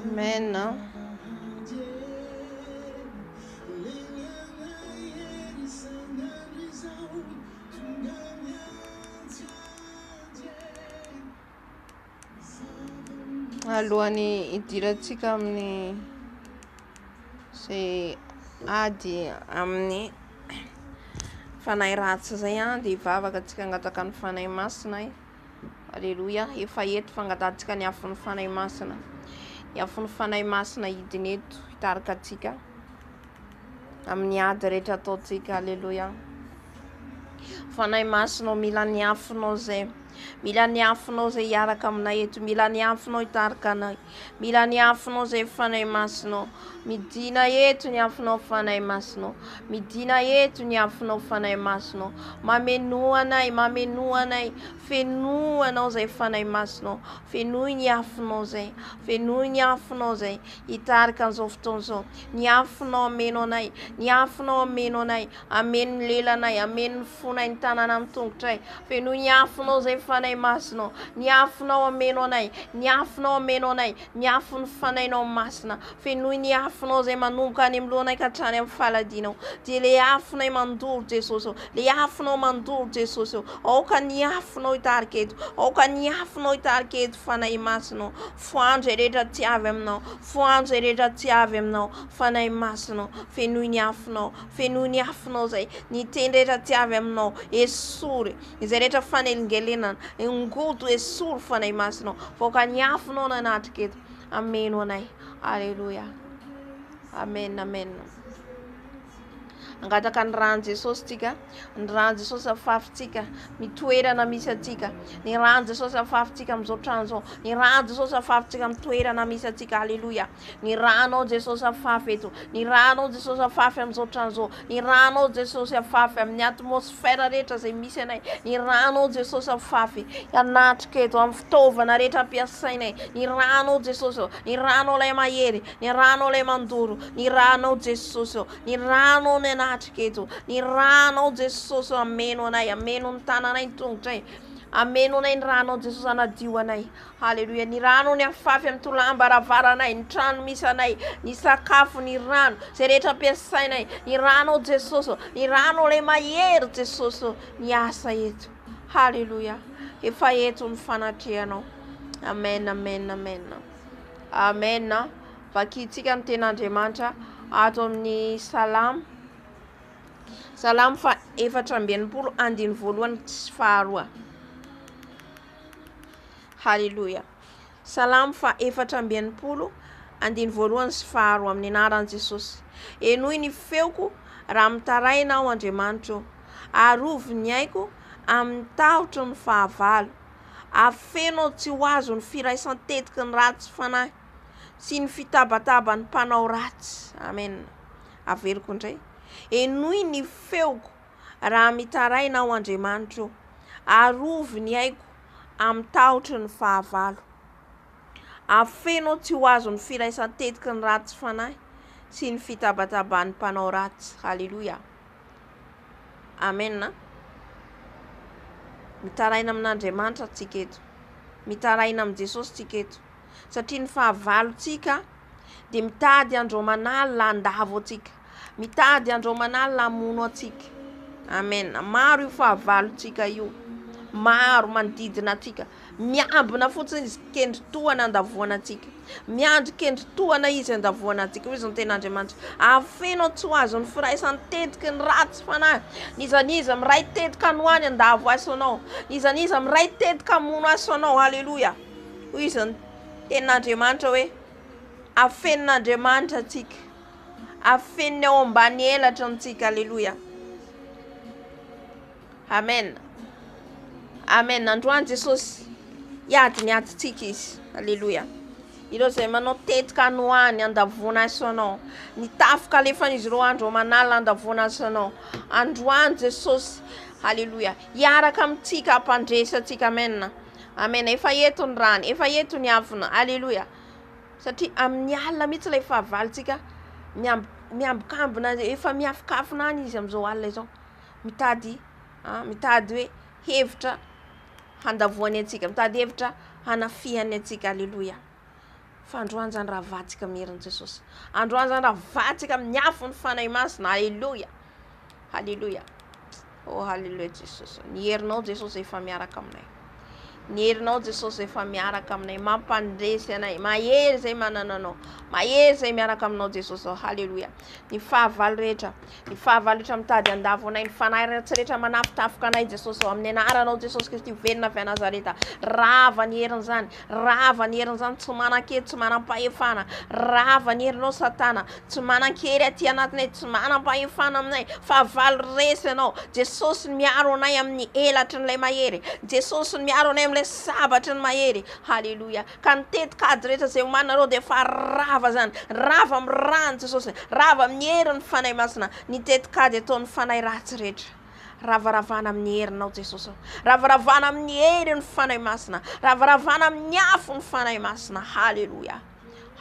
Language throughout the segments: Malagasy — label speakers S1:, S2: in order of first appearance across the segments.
S1: Amen. Amen. Alohan'ny hidirantsika amin'ny izay ady amin'ny fanahy ratsy izay an, dia hivavaka antsika hangataka ny Fanahy Masina e. Aleloia, efa eto fangatahantsika ny afon'ny Fanahy Masina. Ny afon'ny Fanahy Masina hidina eto hitarika antsika amin'ny ady rehetra ataontsika. Aleloia. Fanahy Masina ô, mila ny afonao izay. Mila ny afonao izay hiaraka aminay eto. Mila ny afonao hitarika anay. Mila ny afonao izay Fanahy Masina ô. Midina eto ny afonao Fanahy Masina ô. Midina eto ny afonao Fanahy Masina ô. Mamenoa anay, mamenoa anay. Fenoa anao izay Fanahy Masina ô. Fenoy ny afonao izay. Fenoy ny afonao izay hitarika an'izao fotoana izao. Ny afonao hameno anay. Ny afonao hameno anay. Hameno ny lelanay, hameno ny fonay, ny tanana amin'ny tongotray. Fenoy ny afonao izay Fanahy Masina ô. Ny afonao hameno anay, ny afonao hameno anay, ny afon'ny Fanahinao Masina. Fenoy ny afonao izay manomboka any amin'ny lohanay ka hatrany amin'ny faladianao. Dia ilay afonay mandoro Jesosy ô. Ilay afonao mandoro Jesosy ô. Aoka ny afonao hitarika eto. Aoka ny afonao hitarika eto Fanahy Masina ô. Foano izay rehetra tsy avy aminao. Foano izay rehetra tsy avy aminao Fanahy Masina ô. Fenoy ny afonao. Fenoy ny afonao izay ny teny rehetra tsy avy aminao, esory izay rehetra fanelingelenana, ngoto, esory Fanahy Masina ô, vaoka ny afonao nanatrika eto, ameno anay, aleloia, amen, amen. Angataka ny ran'i Jesosy tsika, ny ran'i Jesosy afafintsika, ny toerana misy antsika, ny ran'i Jesosy afafintsika amin'izao trano izao, ny ran'i Jesosy afafintsika amin'ny toerana misy antsika, aleloia. Ny ranao Jesosy afafy eto. Ny ranao Jesosy afafy amin'izao trano izao. Ny ranao Jesosy afafy amin'ny atmosfera rehetra izay misy anay. Ny ranao Jesosy afafy hanatrika eto amin'ny fitaovana rehetra ampiasainay. Ny ranao Jesosy ô. Ny ranao ilay mahery. Ny ranao ilay mandoro. Ny ranao Jesosy ô. Ny ranao ny hanatrika eto. Ny ranao Jesosy ô hameno anay. Hameno ny tananay ny tongotray. Hameno anay ny ranao Jesosy hanadio anay. Haleloia ny rano ny afafy amin'ny tolam-baravaranay, ny trano misy anay, ny sakafo, ny rano, izay rehetra ampiasainay, ny ranao Jesosy ô, ny ranao ilay mahery Jesosy ô, ny asa eto. Haleloia. Efa eto ny fanatrehanao. Amen, amen, amen. Amen. Vakintsika ny ten'Andriamanitra ato amin'ny Salamo. Salamo fa 64 andiny voalohany sy faharoa. Haleloia. Salamo faha 64, andiny voalohany sy faharoa, amin'ny anaran'i Jesosy. Henoy ny feoko raha mitaraina aho, Andriamanitra ô. Arovy ny aiko amin'ny tahotry ny fahavalo. Afeno aho tsy ho azon'ny firaisan-tetiky ny ratsy fanahy sy ny fitabataban'ny mpanao ratsy. Amen. Averiko indray. Henoy ny feoko raha mitaraina aho, Andriamanitra ô. Arovy ny aiko amin'ny tahotry ny fahavalo. Afeno tsy ho azon'ny firaisan-tetiky ny ratsy fanahy sy ny fitabataban'ny mpanao ratsy. Haleloia. Amen. Mitaraina amin'Andriamanitra tsika eto. Mitaraina amin'i Jesosy tsika eto. Satria ny fahavalontsika dia mitady andro aman'alina handavo antsika. Mitady andro aman'alina hamono antsika. Amen. Maro io fahavalontsika io. Maro manodidina antsika. Miambina fotsiny izy kendry tohana handavoana antsika. Miandry kendry tohana izy handavoana antsika. Hoy izy ny tenin'Andriamanitra. Afeno tsy ho azon'ny firaisan'ny tetiky ny ratsy fanahy. N'iza n'iza miray tetika anoany handavo aso anao. N'iza n'iza miray tetika hamono aso anao. Haleloia. Hoy izy ny tenin'Andriamanitra hoe afenin'Andriamanitra antsika. Afeniny ao ambany elatra antsika. Aleloia. Amen. Amen. Androany Jesosy hiady ny adintsika izy. Aleloia. Ireo izay manao tetika anoany andavoana aso anao. Ny tafika alefan'izy ireo andro aman'alina andavoana aso anao. Androany Jesosy. Haleloia. Hiaraka amintsika hampandresy antsika. Amen. Amen. Efa eto ny rany, efa eto ny afona. Haleloia. Satria amin'ny alina mihitsy ilay fahavalontsika miamb- miambokambona, efa miafokafona any izy amin'izao alina izao. Mitady, ah, mitady hoe hevitra handavoany antsika, mitady hevitra hanafihany antsika. Aleloia. Fa androany zany ravatsika amin'ny herin'i Jesosy. Androany zany ravatsika amin'ny afon'ny Fanahy Masina. Aleloia. Haleloia. Oh haleloia Jesosy. Ny herinao Jesosy efa miaraka aminay. Ny herinao Jesosy efa miaraka aminay. Mampandresy anay. Mahery izay manana anao. Mahery izay miaraka aminao Jesosy. Oh haleloia. Ny fahavalo rehetra. Ny fahavalo rehetra mitady handavo anay. Ny fanahy ratsy rehetra manafitafoka anay Jesosy. Oh amin'ny anaranao Jesosy Kristy velona avy Nazareta. Rava ny herin'izany. Rava ny herin'izany. Tsy manan-kery, tsy manam-pahefana. Rava ny herinao Satana. Tsy manan-kery aty anatinay, tsy manam-pahefana aminay. Fahavalo resy ianao. Jesosy no miaro anay amin'ny elatry ny ilay mahery. Jesosy no miaro anay amin'ilay sabatry ny mahery. Haleloia. Ka ny tetikady rehetra izay omaninareo dia efa rava izany. Rava amin'ny ran'i Jesosy. Rava amin'ny herin'ny Fanahy Masina. Ny tetikady ataon'ny fanahy ratsy rehetra. Ravaravana amin'ny herinao Jesosy. Ravaravana amin'ny herin'ny Fanahy Masina. Ravaravana amin'ny afon'ny Fanahy Masina. Haleloia.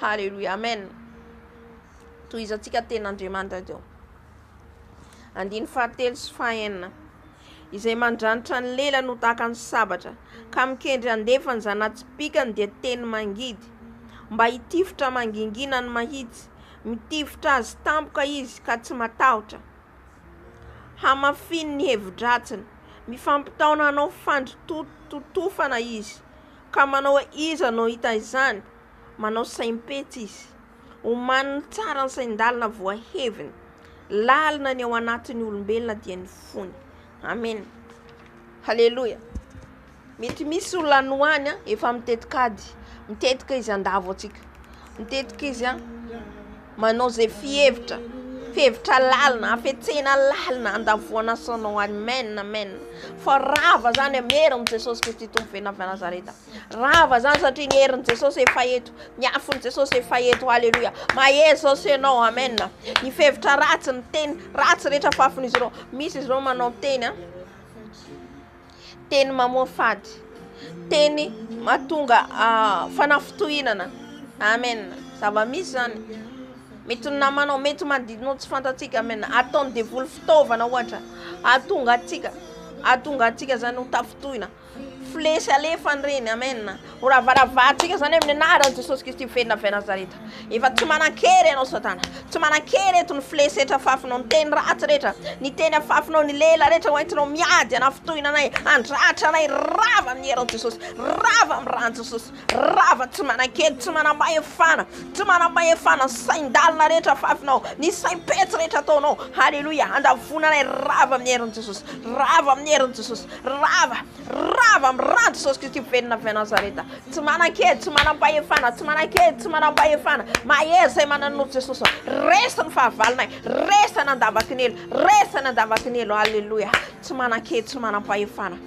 S1: Haleloia. Amen. Tohizantsika tenin'Andriamanitra teo. Andiny fahatelo sy fahenina. Izay mandranitra ny lelany ho tahaka ny sabatra, ka mikendry handefa ny zana-tsipìkany dia teny mangidy, mba hitifitra mangingina ny mahitsy, mitifitra azy tampoka izy ka tsy matahotra. Hamafiny ny hevi-dratsiny, mifampitaona hanao fandritotofana izy, ka manao hoe iza no hita izany? Manao saim-petsy izy. Omaniny tsara ny sain-dalina voaheviny. Lalina ny ao anatin'ny olombelona dia ny fony. Amen. Haleloia. Mety misy olona any ho any efa mitetikady. Mitetika izy handavo antsika. Mitetika izy an manao izay fihevitra, fihevitra lalina, hafetsena lalina handavoana sanao. Amen, amen. Fa rava zany amin'ny herin'i Jesosy Kristy Tompo velona avy Nazareta. Rava zany satria ny herin'i Jesosy efa eto, ny afon'i Jesosy efa eto, haleloia. Mahery zao sy ianao, amen. Ny fihevitra ratsy, ny teny ratsy rehetra afafin'izy ireo. Misy izy ireo manao teny an, teny mamoafady, teny mahatonga fanafintohinana, amen. Zava-misy zany. Mety ny namanao, mety manodidinao tsy fantatsika, amen. Ataon'ny devoly fitaovana ohatra, hahatonga antsika, hahatonga antsika zany ho tafintohina. Flesy alefany ireny, amen. Ho ravaravatsika zany amin'ny anaran'i Jesosy Kristy velona avy Nazareta. Efa tsy manan-kery ianao Satana. Tsy manan-kery eto ny flesy rehetra afafinao, ny teny ratsy rehetra, ny teny afafinao, ny lela rehetra ho entinao miady hanafintohina anay, handratra anay, rava amin'ny herin'i Jesosy, rava amin'ny ran'i Jesosy, rava tsy manan-kery, tsy manam-pahefana, tsy manam-pahefana ny sain-dalina rehetra afafinao, ny saim-petsy rehetra ataonao. Haleloia, handavoana anay, rava amin'ny herin'i Jesosy, rava amin'ny herin'i Jesosy. Rava, rava amin'ny ran'i Jesosy Kristy velona avy Nazareta. Tsy manan-kery, tsy manam-pahefana, tsy manan-kery, tsy manam-pahefana. Mahery izay manana anao Jesosy. Resy ny fahavalonay, resy any an-davaky ny helo, resy any an-davaky ny helo. Aleloia. Tsy manan-kery, tsy manam-pahefana.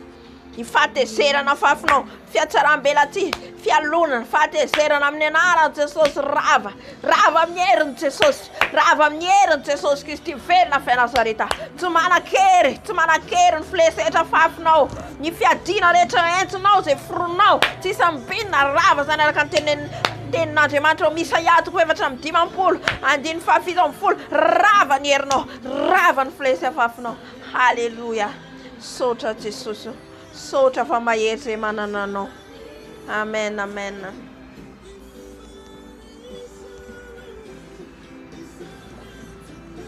S1: Ny fahatezerana afafinao, fihatsaram-belatsihy, fialonana, fahatezerana amin'ny anaran'i Jesosy rava. Rava amin'ny herin'i Jesosy, rava amin'ny herin'i Jesosy Kristy velona avy Nazareta. Tsy manan-kery, tsy manan-kery ny filesetra afafinao, ny fiadiana rehetra entinao izay foronao, tsy isam-binina, rava izany araka ny tenin tenin'Andriamanitra ao amin'ny Isaia toko 54, andininy faha-17, rava ny herinao, rava ny filesy afafinao. Haleloia. Misaotra Jesosy o. Misaotra fa mahery izay manana anao. Amen, amen.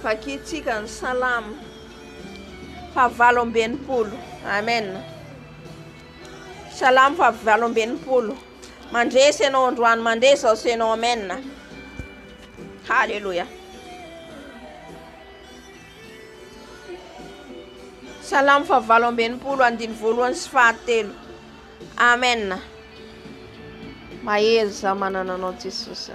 S1: Vakintsika ny Salamo fahavalo amby 60. Amen. Salamo fahavalo amby 60. Mandresy ianao androany, mandresy aho sy ianao. Amen. Haleloia. Salamo fahavalo amby 60 andiny voalohany sy fahatelo. Amen. Mahery za manana anao Jesosy.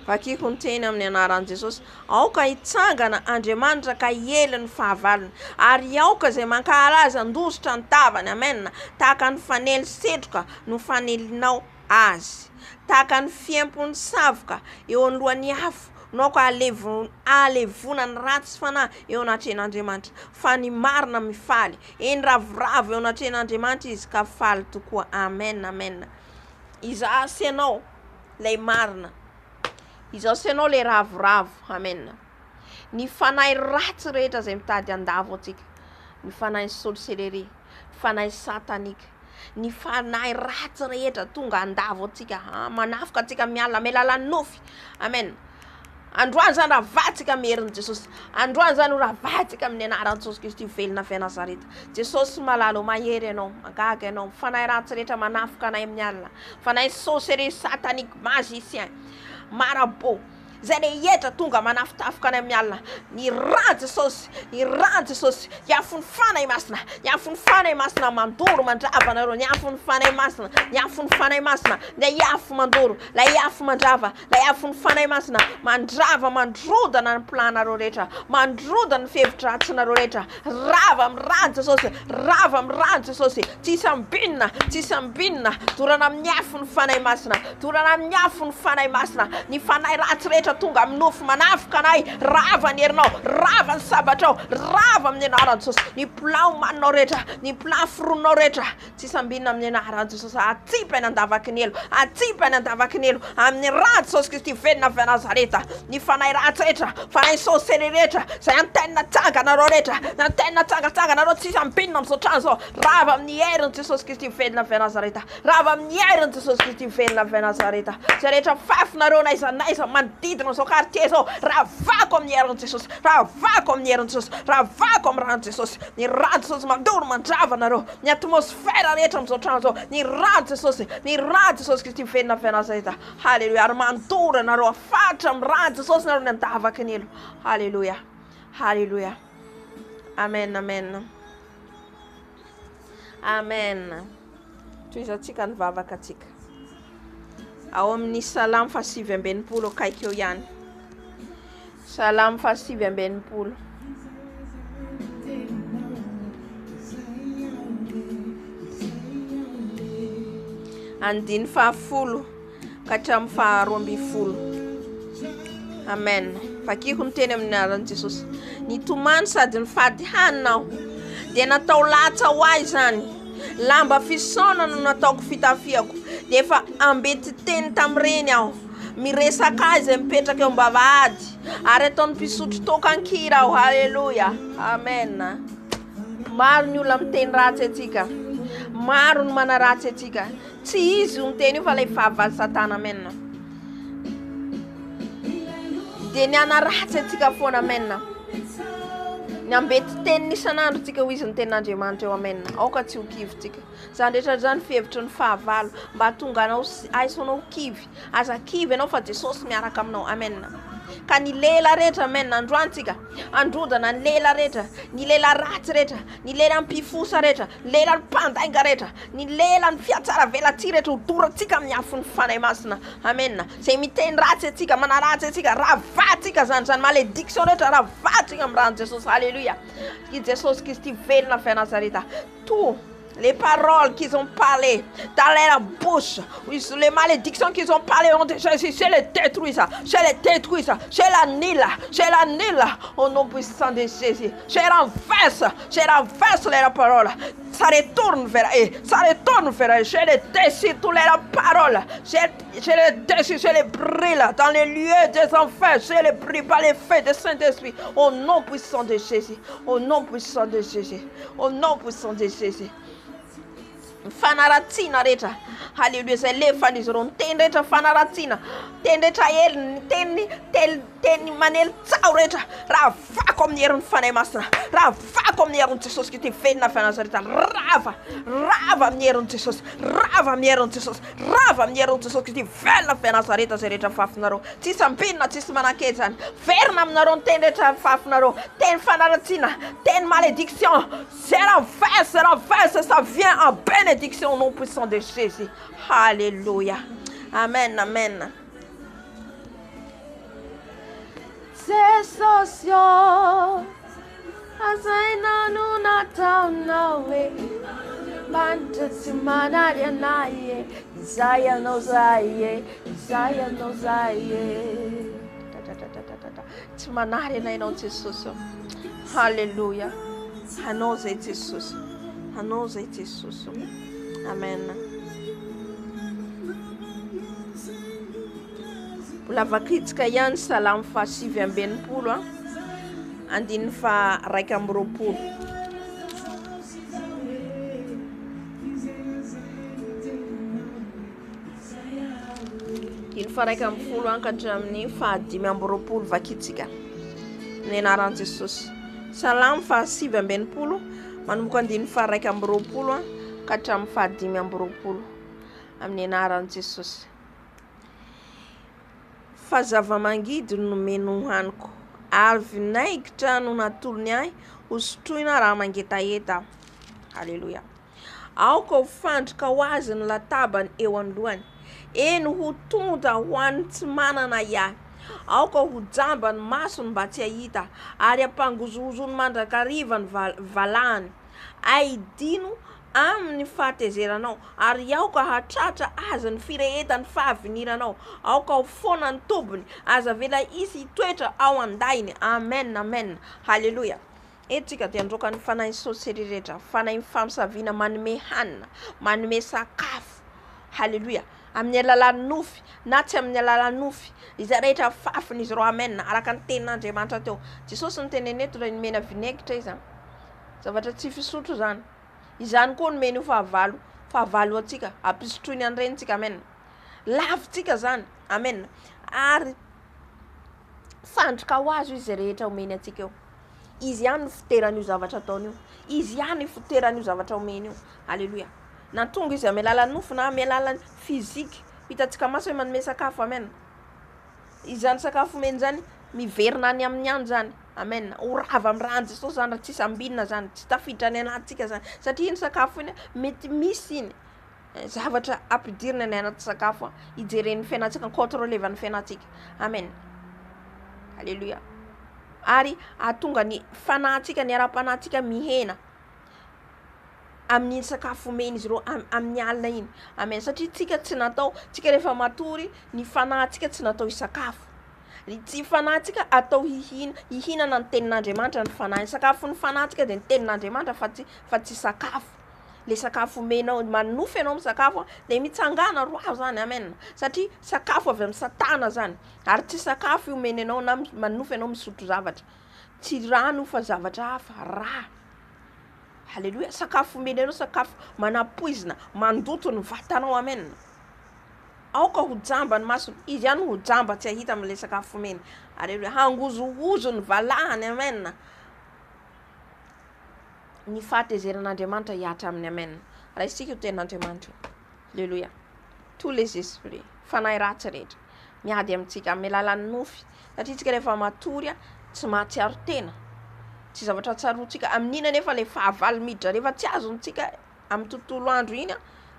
S1: Vakiko ny teny amin'ny anaran'i Jesosy. Aoka hitsangana Andriamanitra ka hiely ny fahavalony, ary aoka izay mankahala azy handositra ny tavany. Amen. Tahaka ny fanely setroka no fanelinao azy. Tahaka ny fiempon'ny savoka eo anoloan'ny afo. No aoka halevona ny ratsy fanahy eo anatrehan'Andriamanitra, fa ny marina mifaly. Eny, ravoravo eo anatrehan'Andriamanitra izy ka faly tokoa. Amen, amen. Izaho sy ianao ilay marina. Izaho sy ianao ilay ravoravo. Amen. Ny fanahy ratsy rehetra izay mitady handavo antsika, ny fanahin'ny sorcellerie, ny fanahy satanique, ny fanahy ratsy rehetra tonga handavo antsika, manafoka antsika miala amin'ny alalan'ny nofy. Amen. Androany izany ravatsika amin'ny herin'i Jesosy. Androany izany ho ravatsika amin'ny anaran'i Jesosy Kristy velona avy Nazareta. Jesosy malala, mahery ianao, magaga ianao. Fanahy ratsy rehetra manafoka anay amin'ny alina. Fanahy sorcellerie satanique, magicien, marabout. Izay rehetra tonga manafitafoka any amin'ny alina, ny rà Jesosy, ny rà Jesosy, ny afon'ny Fanahy Masina, ny afon'ny Fanahy Masina mandoro mandrava anareo, ny afon'ny Fanahy Masina, ny afon'ny Fanahy Masina, ilay afo mandoro, ilay afo mandrava, ilay afon'ny Fanahy Masina mandrava, mandrodana ny plan-nareo rehetra, mandrodana ny fihevi-dratsinareo rehetra, rava amin'ny rà Jesosy, rava amin'ny rà Jesosy, tsisy ambinina, tsisy ambinina, dorana amin'ny afon'ny Fanahy Masina. Dorana amin'ny afo ny Fanahy Masina, ny fanahy ratsy rehetra tonga amin'ny nofo manafoka anay, rava ny herinao, rava ny sabatrao, rava amin'ny anaran'i Jesosy, ny plan omaninao rehetra, ny plan foroninao rehetra, tsy sambinina amin'ny anaran'i Jesosy, atsipy any an-davaky ny helo, atsipy any an-davaky ny helo, amin'ny rà Jesosy Kristy velona avy Nazareta, ny fanahy ratsy rehetra, fanahy sorcellerie rehetra, izay antenne tsanganareo rehetra, ny antenne tsangatsanganareo tsy sambinina amin'izao trano izao, rava amin'ny herin'i Jesosy Kristy velona avy Nazareta. Rava amin'ny herin'i Jesosy Kristy velona avy Nazareta. Izay rehetra fafinareo n'aiza n'aiza manodidina izao quartier izao, ravako amin'ny herin'i Jesosy, ravako amin'ny herin'i Jesosy, ravako amin'ny ran'i Jesosy. Ny ran'i Jesosy mandoro mandrava anareo, ny atmosphère rehetra amin'izao trano izao, ny ran'i Jesosy, ny ran'i Jesosy Kristy velona avy Nazareta. Haleloia. Ary mandoro anareo afatra amin'ny ran'i Jesosy nareo ny andavaky ny helo. Haleloia. Haleloia. Amen, amen. Amen. Tohizantsika ny vavaka antsika. Ao amin'ny Salamo faha 69 akaiky eo ihany. Salamo faha 69. Andiny fahafolo ka hatramin'ny faharoa ambin'ny folo. Amen. Vakiko ny teny amin'ny anaran'i Jesosy. Nitomany sady nifady hanina aho, dia natao latsa ho ahy izany. Lamba fisaona no nataoko fitafiako, dia efa ambeti-teny tamin'ireny aho. Miresaka ahy izay mipetraka eo am-bavahady, ary ataon'ny mpisotro toaka an-kira aho. Haleloia. Amen. Maro ny olona miteny ratsy antsika. Maro ny manaratsy antsika. Tsy izy io miteny io fa ilay fahavalo satana amen. Dia ny hanaratsy antsika foana amen. Ny ambety teniny isan'andro tsika ho izy ny tenin'Andriamanitra eo amen. Aoka tsy ho kivy tsika. Izany rehetra izany fihevitry ny fahavalo mba hahatonga anao aiso anao kivy. Aza kivy ianao fa Jesosy miaraka aminao amen. Ka ny lela rehetra amen androany tsika androdana ny lela rehetra, ny lela ratsy rehetra, ny lela mpifosa rehetra, ny lela mpandainga rehetra, ny lelan'ny fihatsaravelatsihy rehetra hodorantsika amin'ny afon'ny Fanahy Masina. Amen. Izay miteny ratsy antsika, manaratsy antsika, ravatsika izany, izany malédiction rehetra ravatsika amin'ny ran'i Jesosy. Alléluia. I Jesosy Kristy velona avy Nazareta. Tout les paroles qu'ils ont parlé dans leur bouche, les malédictions qu'ils ont parlé ont Jésus, je les détruis, je les détruis, je l'annule, je l'annule au nom puissant de Jésus. Je renverse, je renverse leurs paroles. Ça retourne vers eux, ça retourne vers eux. Je les déchire toutes leurs paroles. Je, je les déchire, je les brûle dans les lieux des enfers. Je les brûle par les feux de Saint-Esprit. Au nom puissant de Jésus, au nom puissant de Jésus, au nom puissant de Jésus. Fanaratsiana rehetra, haleloia, izay lefan'izy ireo, ny teny rehetra fanaratsiana, teny rehetra helony, ny teny tel teny manely tsaho rehetra, ravako amin'ny herin'ny Fanahy Masina, ravako amin'ny herin'i Jesosy Kristy velona avy any Nazareta, rava, rava amin'ny herin'i Jesosy, rava amin'ny herin'i Jesosy, rava amin'ny herin'i Jesosy Kristy velona avy any Nazareta izay rehetra fafinareo, tsisy ambinina, tsisy manan-kery izany, verina aminareo ny teny rehetra fafinareo, teny fanaratsiana, teny malédiction, C'est renverse, renverse, ça vient en bénédiction au nom puissant de Jésus. Alléluia. Amen, amen. Jesosy ô, azaina no nataonao e, manitra tsy manary anay e, izay anao zay e, izay anao zay e. Tsy manary anay Ianao Jesosy ô. Haleloia. Hanao izay Jesosy. Hanao izay Jesosy ô. Amen. Mbola vakitsika ihany Salamo faha 69 a. Andininy faha 21. Diny faha 11 an ka hatramin'ny faha 25 vakitsika. Ny anaran'i Jesosy. Salamo faha 69 manomboka andininy faha 21 an ka hatramin'ny faha 25. Amin'ny anaran'i Jesosy. Fa zava-mangidy no nomeny hohaniko, ary vinaigitra no natolony ahy hosotroina raha mangetaheta aho. Aleloia. Aoka ho fandrika ho azy ny latabany eo anoloany, eny, ho tonta ho an'ny tsy manana ahiahy. Aoka ho jamba ny masony mba tsy hahita, ary hampangozohozony mandrakariva ny valahany. Aidino aminy ny fahatezeranao, ary aoka hahatratra azy ny firehetan'ny fahaviniranao. Aoka ho foana ny tobiny, aza avela hisy hitoetra ao an-dainy. Amen, amen. Haleloia. Eto tsika dia handroaka ny fanahin'ny sorcerie rehetra, fanahin'ny famosaviana manome hanina, manome sakafo. Haleloia. Amin'ny alalan'ny nofy na tsy amin'ny alalan'ny nofy, izay rehetra afafin'izy ireo. Amen. Araka ny tenin'Andriamanitra teo. Jesosy niteneny eto raha nomena vinaigitra izy. Zavatra tsy fisotro izany. Izany koa nomeny ho fahavalo, fahavalo antsika, ampisotroiny an'ireny tsika. Amen. Lavintsika izany. Amen. Ary fandrika ho azy io izay rehetra omeny antsika eo. Izy ihany no fiteran'io zavatra ataony io. Izy ihany no fiteran'io zavatra omeny io. Aleloia. Na tonga izy amin'ny alalan'ny nofo na amin'ny alalan'ny physique. Hitantsika maso hoe manome sakafo. Amen. Izany sakafo omeny izany, miverina any aminy ihany izany. Amen. Ho rava amin'ny ran'i Jesosy izany raha tsisy ambinina izany. Tsy tafiditra any anatintsika izany. Satria iny sakafo iny, mety misy iny zavatra ampidirina any anaty sakafo hijeren'ny fiainantsika, contrôlevan'ny fiainantsika. Amen. Alléluia. Ary hahatonga ny fanahintsika, ny ara-panahintsika mihena amin'iny sakafo omen'izy ireo amin'ny alina iny. Amen. Satria tsika tsy natao, tsika rehefa matory, ny fanahintsika tsy natao hisakafo. Ny tsy fanahintsika atao hihina, hihinana ny tenin'Andriamanitra ny fanahy. Ny sakafon'ny fanahintsika dia ny tenin'Andriamanitra fa tsy fa tsy sakafo. Le sakafo omenao, manonofy ianao misakafo dia mitsangàna roaho zany, amen. Satria sakafo avy amin'ny satana zany. Ary tsy sakafo io omeny anao na manonofy ianao misotro zavatra. Tsy rano io fa zavatra hafa, rà. Haleloia, sakafo omeny anao sakafo manapoizina, mandoto ny vatanao, amen. Aoka ho jamba ny masony, izy ihany ho jamba tsy hahita amin'ilay sakafo omeny. Haleloia, hangozohozo ny valahany, amen. Ny fahatezeran'Andriamanitra hihatra aminy, amen. Raisintsika io tenin'Andriamanitra io. Haleloia. Tous les esprits, fanahy ratsy rehetra, miady amintsika amin'ny alalan'ny nofy, satria tsika rehefa matory tsy mahatsiaro tena, tsy zavatra tsaroantsika, amin'iny anefa ilay fahavalo miditra rehefa tsy azontsika amin'ny tontolo andro iny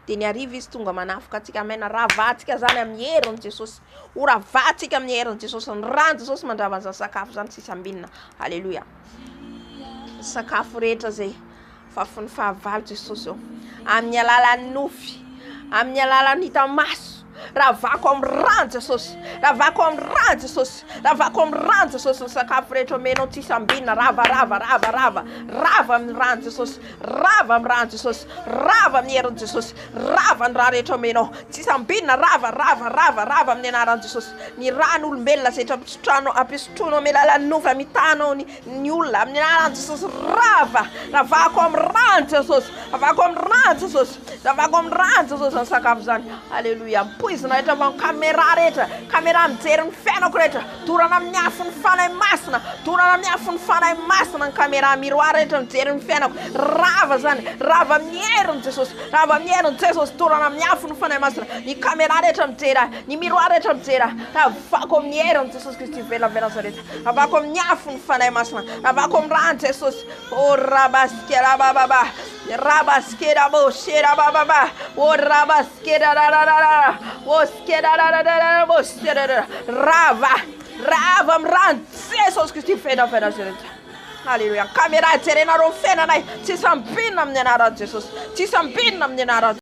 S1: dia ny hariva izy tonga manafika antsika, amen, ravahantsika zany amin'ny herin'i Jesosy, ho ravahantsika amin'ny herin'i Jesosy, ny ran'i Jesosy mandrava an'izany sakafo izany tsisy ambinina, aleloia, sakafo rehetra zay Fafon'ny fahavalo Jesosy ô. Amin'ny alalan'ny nofy, amin'ny alalan'ny hita maso. Ravako amin'ny rano Jesosy. Ravako amin'ny rano Jesosy. Ravako amin'ny rano Jesosy ny sakafo rehetra omenao tsisy ambinina. Rava, rava, rava, rava. Rava amin'ny rano Jesosy. Rava amin'ny rano Jesosy. Rava amin'ny herin'i Jesosy. Rava ny raha rehetra omenao. Tsisy ambinina. Rava, rava, rava, rava amin'ny anaran'i Jesosy. Ny ran'olombelona izay ampisotroanao, ampisotroanao amin'ny alalan'ny nofy, amitahanao ny ny olona amin'ny anaran'i Jesosy rava ravako amin'ny ran'i Jesosy ravako amin'ny ran'i Jesosy ravako amin'ny ran'i Jesosy ny sakafo izany aleloia poizina rehetra vao caméra rehetra caméra mijery ny fiainako rehetra dorana amin'ny afon'ny fanahy masina dorana amin'ny afon'ny fanahy masina ny caméra miroir rehetra mijery ny fiainako rava zany rava amin'ny herin'i Jesosy rava amin'ny herin'i Jesosy dorana amin'ny afon'ny fanahy masina ny caméra rehetra mijery ahy ny miroir rehetra mijery ahy ravako amin'ny herin'i Jesosy Kristy velavela rehetra Ravako amin'ny afo ny Fanahy Masina. Ravako amin'ny ran'i Jesosy. Oh rabaskera bababa. Rabaskera bo shera bababa. Oh rabaskera rararara. Oh skera rararara bo shera. Rava. Rava amin'ny ran'i Jesosy Kristy feno feno feno. Alléluia. Caméra jerenareo ny fiainanay. Tsy sambinina amin'ny anaran'i Jesosy. Tsy sambinina amin'ny anaran'i.